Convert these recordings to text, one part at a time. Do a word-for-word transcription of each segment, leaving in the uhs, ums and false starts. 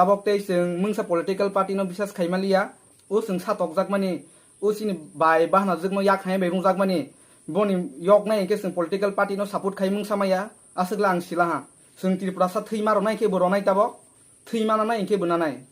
Tabok tei chwng mungsa political party no bisas khaimaliya, o chwng satokjakmani, o chini bai bahanajwkno yak hamya bai rwngjakmani, boni yoknai hinkhe chwng political party no support khai mungsa maya, aswkla ang silaha. Chwng Tripurasa thwima rwnai khe bo rwnai tabok, thwima nanai hinkhe bo nanai.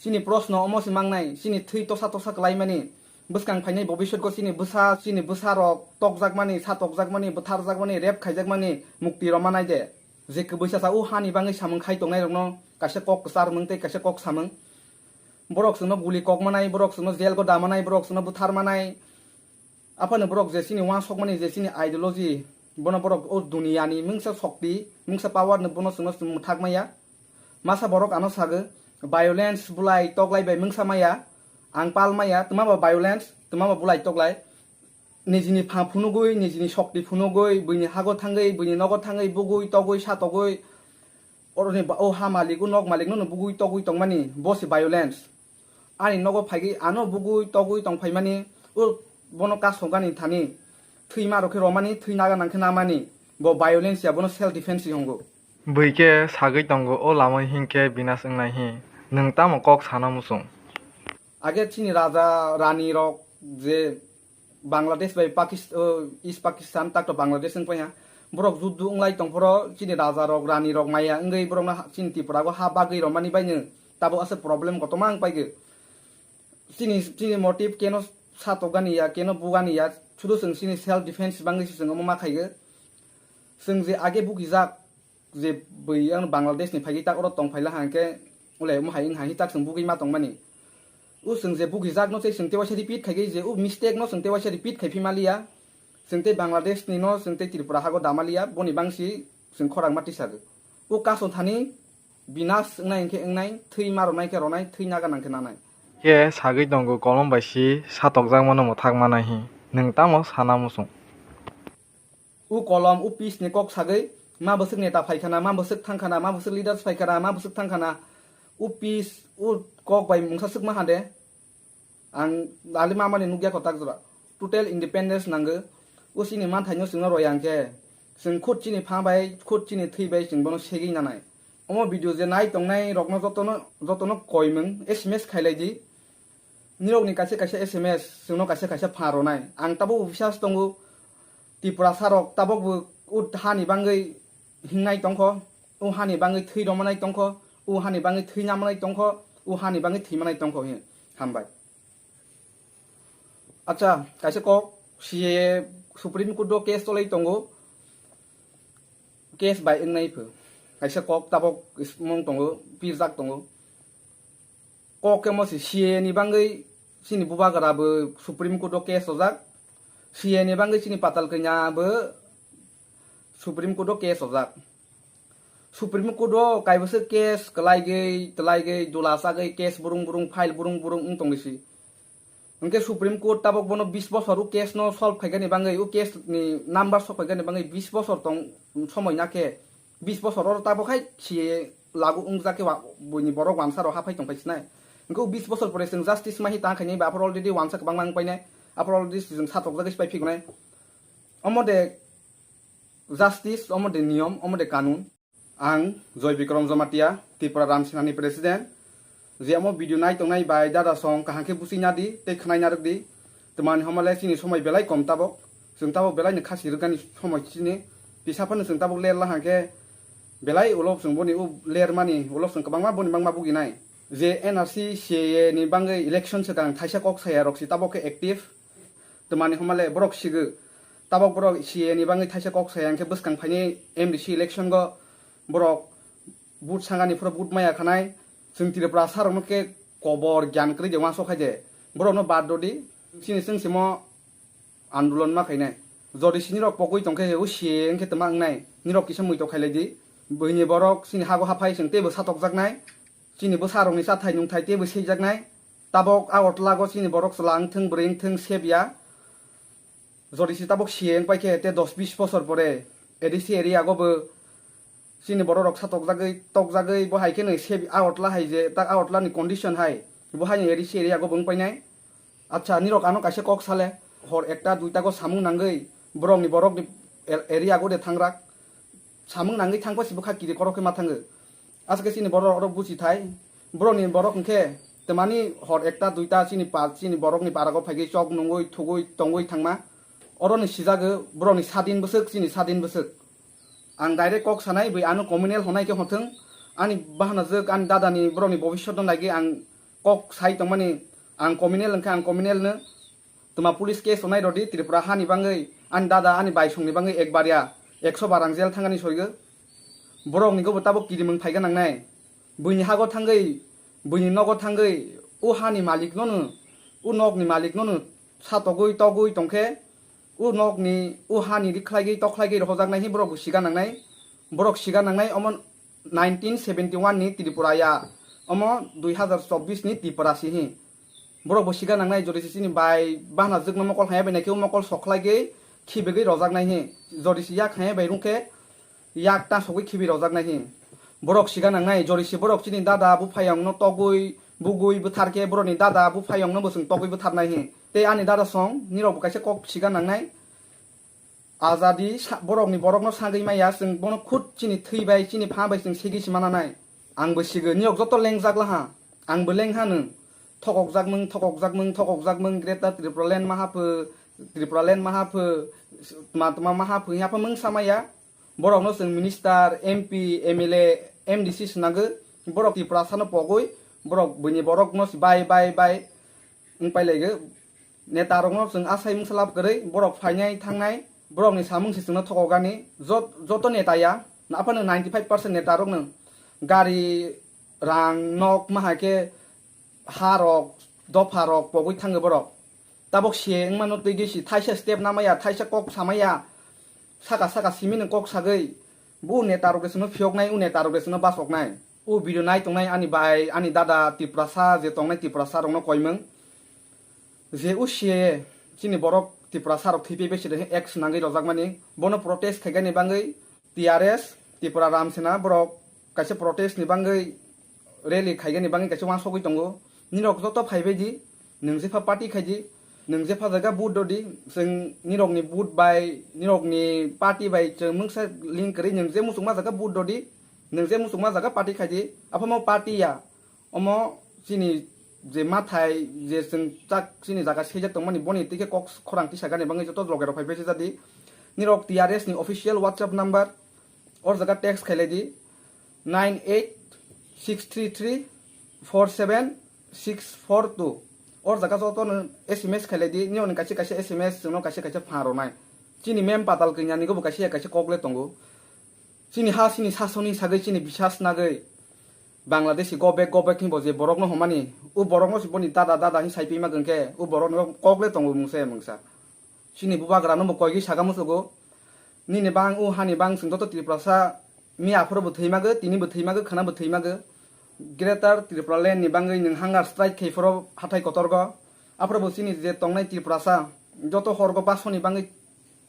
Chini proshno omo se mangnai, chini thwi tosa tosa kwlaimani, bwskang phainai bobiswtgo chini bwsa, chini bwsarok tokjakmani, satokjakmani, bwtharjakmani, rape khaijakmani mukti rwmanai de. Je kwbwi chasa o hani bangwi samung khai tongnairokno kaisa kok kwchar mung tei kaisa kok samung. Borok chwngno guli kok manai, borok chwngno jail go da manai, borok chwngno bwthar manai. Aphano borok je chini uansukmani, je chini ideology, bono borok o duniyani mungsa shokti, mungsa power no bono chwngno chwng mwthak maya. Masa borok ano sagwi, violence bulai toklai bai mungsa maya, ang pal maya, twma bo violence, twma bo bulai toklai. Nijini pha phunugwi, nijini shokti phunugwi, buini hago thangwi, buini nogo thangwi, bugwi, togwi, satogwi, oroni ba-, o ha malik, o nok malik no bugwi, togwi tongmani, bo se violence. Ani nogo phaigwi ano bugwi togwi tongphaimani, o bono kasongani thani thwima rok khe romani, thwina gana khe namani, bo violence ya, bono self defense se hongo. Bui khe sagwi tongo, o lama hinkhe binas wngnai hi, nwng tamo kok sana muchung? Age chini raja rani rok je Bangladesh bai Pakist-, o, East Pakistan, tak to Bangladesh wng paiha. Borok juddu wnglai tongphoro chini raja rok, rani rok maya wngwi borokno ha-, chini Tripura o ha bagwi romani baino tabuk aswk problem kotorma wng paigwi. Chini, chini motive keno satokgani ya, keno bugani ya, sudu chwng chini self defense bangwi se chwng omo ma khaigwi. Chwng je age bugijak, je bui ang Bangladesh ni phaigwi tak oro tong phaila hangkhe, ule omo hai wng hai tak chwng bugwi ma tongmani. O chwng je bugijak no se chwng tewaisa repeat khaigwi je o mistake no chwng tewaisa repeat khai phi maliya. Chwng tei Bangladesh ni no chwng tei Tripura hago damaliya, boni bangsi chwng khorang ma tisa rw. O kaso thani binas wngnai hinkhe wngnai, thwi ma ronai khe ronai, thwi naga nang khe nanai. Khe sagwi tongo kolom bai si satokjakmano mwthak manai hi, nwng tamo sana muchung? O kolom, o peace ni kok sagwi, ma bwswk neta phaikhana, ma bwswk thangkhana, ma bwswk leaders phaikhana, ma bwswk thangkhana, o peace, o kok bai mungsa swkma hande. Ang ali mamani nukya kotak jora. Total independence nango. O chini manthaino chwngno roya hwnkhe, chwng khud chini pha bai, khud chini thwi bai chwng bono segwi nanai. Omo video je nai tongnai rokno jotono, jotono koimung S M S khailai di. Nirokni kaisa kaisa S M S chwngno kaisa kaisa pha ronai. Ang tabuk bo bisas tongo, Tiprasa rok tabuk bo o hani bangwi hingnai tongkho, o hani bangwi thwi romanai tongkho, o hani bangwi thwi namanai tongkho, o hani bangwi thwimanai tongkho hin. Hambai. Acha, kaisa kok, C A A Supreme Court o case cholai tongo. Case bai wngnai pho. Kaisa kok tabok mung tongo, pirjak tongo. Kok khe mo si C A A ni bangwi chini bubagra bo Supreme Court o case ojak. C A A ni bangwi chini Patal Kanya bo Supreme Court o case ojak. Supreme Court o kaibwswk case kwlaigwi, twlaigwi, dula chagwi case burung burung, file burung burung wng tongwi si. Hwnkhe Supreme Court tabok bono bis bosor o case no solve khaikani bangwi, o case ni number sok khaikani bangwi bis bosor tong somoi nakhe, bis bosor oro tabok hai si lagu wngjak khe wa-, buini borok wansa rok haphai tongphai sinai. Hwnkhe o bis bosor pore chwng justice mahi tang khainai ba aphuru already wansa kwbangma wngpainai, aphuru already chwng satokjagwi sipai phigonai. Omo de justice, omo de niyom, omo de kanun. Ang Joy Bikram Jamatia, Tripura Ram Senani President. Je amo video nai tongnai bai dada song kaham khe busi nadi tei khwnai narwk di. Twmani homa le chini somoi belai kom tabok. Chwng tabok belai ni khasi rwgani somoi chini. Pisa phano chwng tabok ler la hangkhe belai ulo chwng boni u ler mani ulo chwng kwbangma boni bangma buginai. Je N R C C A A ni bangwi election swkang thaisa kok saya rok si tabok khe active. Twmani homa le borok sigo. Tabok borok C A A ni bangwi thaisa kok saya hwnkhe bwskang phaini M D C election go borok vote sangani phuru vote maya khanai. Chwng Tripura sarokno khe kobor gyan kwrwi de uansuk hai de. Borokno bad rwdi. Chini chwng simo andolon ma khainai. Jodi si nirok pogwi tongkhe o C A A wngkhe twma wngnai. Nirok kisa muitok khailai di. Buini borok chini hago haphai chwng teibo satokjaknai. Chini bwsarokni chathai nungthai teibo seijaknai. Tabok Agartala go chini borok chwla wngthwng, bwrwi wngthwng, sebya. Jodi si tabok C A A wngpai khe, te dos bis bosor pore A D C area go bo chini borok rok satokjagwi, tokjagwi, bo hai khe nw se Agartala hai je, tak Agartala ni condition hai, bo hai ni A D C area go bo wngpai nai. Acha, nirok ano kaisa kok sale, hor ekta duita go samung nangwi, borok ni, borok ni el-, area go de thangrak. Samung nangwi thangpa si bwkha kiri korok khe ma thango. Aswk khe chini borok rok buchi thai. Borokni borok hwnkhe twmani hor ekta duita chini pa, chini borokni parago phaigwi chok nungwi thugwi tongwi thangma. Oroni sijago borokni sadin bwswk, chini sadin bwswk. Ang direct kok sanai, bwi ano communal honai khe hothwng. Ani bahanajwk, ani dadani, borokni bobiswtno naigwi ang kok sai tongmani, ang communal hwnkhe ang communal no. Twma police case tonai rodi Tripura hani bangwi, ani dada, ani baisongni bangwi ekbar ya ekso bar ang jail thangani soigo. Borokni gobo tabuk kirimwng phaiga nangnai. Buini hago thangwi, buini nogo thangwi, o hani malik nono, o nokni malik nono satogwi togwi tongkhe, o nokni, o hani rikhlaigwi tokhlaigwi rohojaknai hi borok bo siga nangnai. Borok siga nangnai omo nineteen seventy one ni Tripura ya, omo dui hazar chobbish ni Tripura si hi. Borok bo siga nangnai, jodi se chini bai bahna jwkno mokol haya bai naikhe, o mokol sokhlai khe khibigwi rojak nai hi. Jodi se yak haya bai rung khe yak ta sogwi khibi rojak nai hi. Borok siga nangnai, jodi se borok chini dada buphayong no togwi bugwi bwthar khe, borokni dada buphayong no bo chwng togwi bwthar nai hi. Tei ani dada song nirok bo kaisa kok siga nangnai. Ajadi sa-, borokni borokno sagwi maya, chwng bono khud chini thwi bai, chini pha bai chwng segwi se mana nai. Ang bo sigo, niyok joto lengjak laha. Ang bo lengha nwng. Thokokjak mung, thokokjak mung, thokokjak mung, Greater Tripura Land maha pho, Tripura Land maha pho, tma tma maha pho, yapha mung samaya. Borokno chwng minister, M P, M L A, M D C swnagwi, borok Tiprasano pogwi, borok buini borokno bai, bai, bai, wng pailaigo. Neta rokno chwng asai mungsa lab kwrwi, borok phainai thangnai, borokni samung se chwngno thokogani, jot-, joto neta ya, aphano ninety five percent neta rokno gari, rang, nok, ma hai khe ha rok, dopha rok pogwi thango borok. Tabok se wngmano twi gwi si thaisa step namaya, thaisa kok samaya, saka saka simi nwng kok sagwi, bo neta rok de chwngno phiyoknai, o neta rok de chwngno basoknai. O video nai tongnai ani bai, ani dada Tiprasa je tongnai Tiprasa rokno koimung. Je o C A A chini borok Tiprasa rok thwipai bai se de act swnangwi rojakmani, bono protest khaigani bangwi T R S, Tripura Ram Sena borok kaisa protest ni bangwi rally khaigani bangwi kaisa uansugwi tongo. Nirok joto phaibai di, nwng jepha party khaidi, nwng jepha jaga vote dodi, chwng nirokni vote bai, nirokni party bai chwng mungsa link kwrwi, nwng je muchungma jaga vote dodi, nwng je muchungma jaga party khaidi, aphamo party ya. Omo chini je mathai, je chwng chak chini jaga sejak tongmani, boni twi khe kok khorang tisagani bangwi joto loge rok phaibai se jadi. Nirok T R S ni official WhatsApp number, or jaga text khailai di, nine eight six three three four seven six four two. Or jaga joto no S M S khailai di, nirok ni kaisa kaisa S M S chwngno kaisa kaisa phan rwnai. Chini mem patal kanya ni gobo kaisa ya kaisa kok le tongo. Chini ha, chini sasoni sagwi, chini bisas nagwi Bangladeshi go back, go back hinbo je borokno homani, o borokno se boni dada, dada hin saipi ma gwn khe, o borokno kok le tongo mungsa ya mungsa. Chini bubagra no bo koigwi saga musugo. Nini bang, o hani bang chwng joto Tiprasa, mi aphuru bo thwi magwi, tini bo thwi magwi, khwna bo thwi magwi. Greater Tripura Land ni bangwi nwng hunger strike khai phuru hathai kotorgo. Aphuru bo chini je tongnai Tiprasa, joto horgo basoni bangwi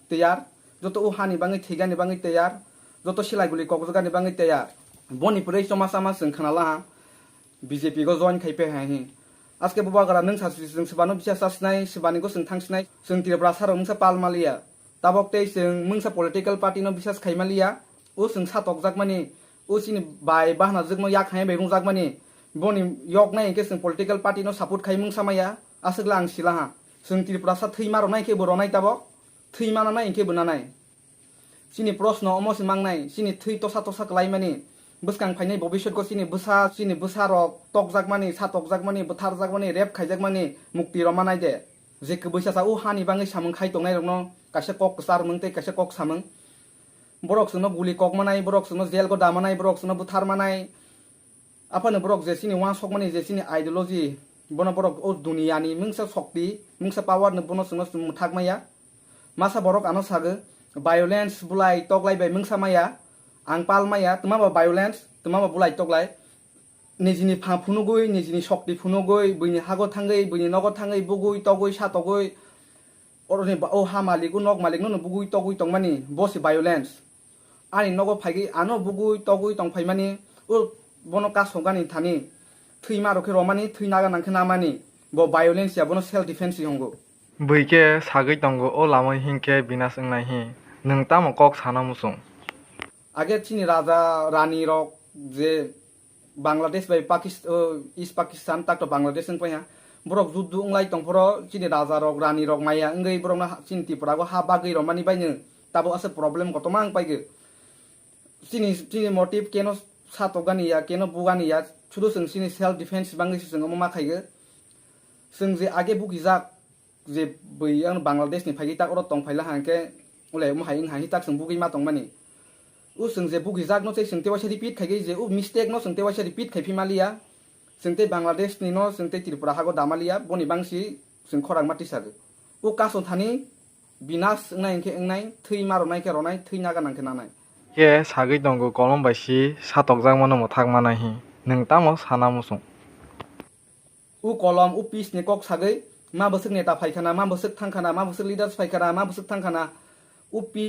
tiyar, joto o hani bangwi thwigani bangwi tiyar, joto silai guli kokjagani bangwi tiyar. Boni pwrwi choma chama chwng khna laha, B J P go join khai pe hai hi. Aske bubagra nwng sa chwng swbano bisa sa sinai, swbani go chwng thang sinai, chwng Tiprasa rok nwngsa pal maliya. Tabok tei chwng mungsa political party no bisas khai maliya, o chwng sa tokjakmani, o chini bai bahna jwkno yak hai bai rungjakmani, boni yok nai hinkhe chwng political party no support khai mungsa maya, aswk le ang silaha. Chwng Tiprasa thwi ma rwnai khe bo rwnai tabok, thwi ma nanai hinkhe bo nanai. Chini proshno omo se mangnai, chini thwi tosa tosa kwlaimani, bwskang phainai bobiswtgo chini bwsa, chini bwsa rok tokjakmani, sa tokjakmani, bwtharjakmani, rape khaijakmani mukti rwmanai de. Je kwbwi chasa o hani bangwi samung khai tongnai rokno kaisa kok kwchar mung tei kaisa kok samung. Borok chwngno guli kok manai, borok chwngno jail go da manai, borok chwngno bwthar manai. Aphano borok je chini uansuk mani, je chini ideology, bono borok o duniya ni mungsa shokti, mungsa power no bono chwngno chwng mwthak maya. Masa borok ano sago, violence bulai toklai bai mungsa maya, ang pal maya, twma ba violence, twma ba bulai toklai. Nijini pha phunugwi, nijini shokti phunugwi, buini hago thangwi, buini nogo thangwi, bugwi, togwi, sa togwi, oroni ba-, o ha malik, o nok malik no bugwi, togwi tongmani, bo se violence. Ani nogo phaigwi, ano bugwi, togwi tong phaimani, o bono kasogani thani, thwi ma rok khe romani, thwi naga nang khe namani, bo violence ya, bono self defense se hongo. Bui khe sagwi tongo, o lama hinkhe binas wngnai hi, nwng tamo kok sana muchung? Age chini raja, rani rok je Bangladesh bai Pakistan, East Pakistan, tak to Bangladesh wng paiha. Borok juddu wnglai tongphoro chini raja rok, rani rok maya wngwi borokno ha-, chini Tripura o ha bagwi romani baino tabuk ase problem kotorma wng paigwi. Chini, chini motive keno satokgani ya, keno bugani ya, sudu chwng chini self defense bangwi se chwng omo ma khaigo. Chwng je age bugijak, je bwi ang Bangladesh ni phaigwi tak oro tong phaila hangkhe ulai omo hai wng hai tak chwng bugwi ma tongmani. O chwng je bugijak no se chwng tewaisa repeat khaigwi je o mistake no chwng tewaisa repeat khai phi maliya. Chwng tei Bangladesh ni no chwng tei Tripura hago damaliya, boni bangsi chwng khorang ma tisagwi. O kaso thani binas wngnai hwnkhe wngnai, thwi ma ronai khe ronai, thwi naga nang khe nanai. Khe sagwi tongo kolom bai si satokjakmano mwthak manai hi. Nwng tamo sana muchung? O kolom, o piece ni kok sagwi ma bwswk neta phaikhana, ma bwswk thangkhana, ma bwswk leaders phaikhana, ma bwswk thangkhana. O piece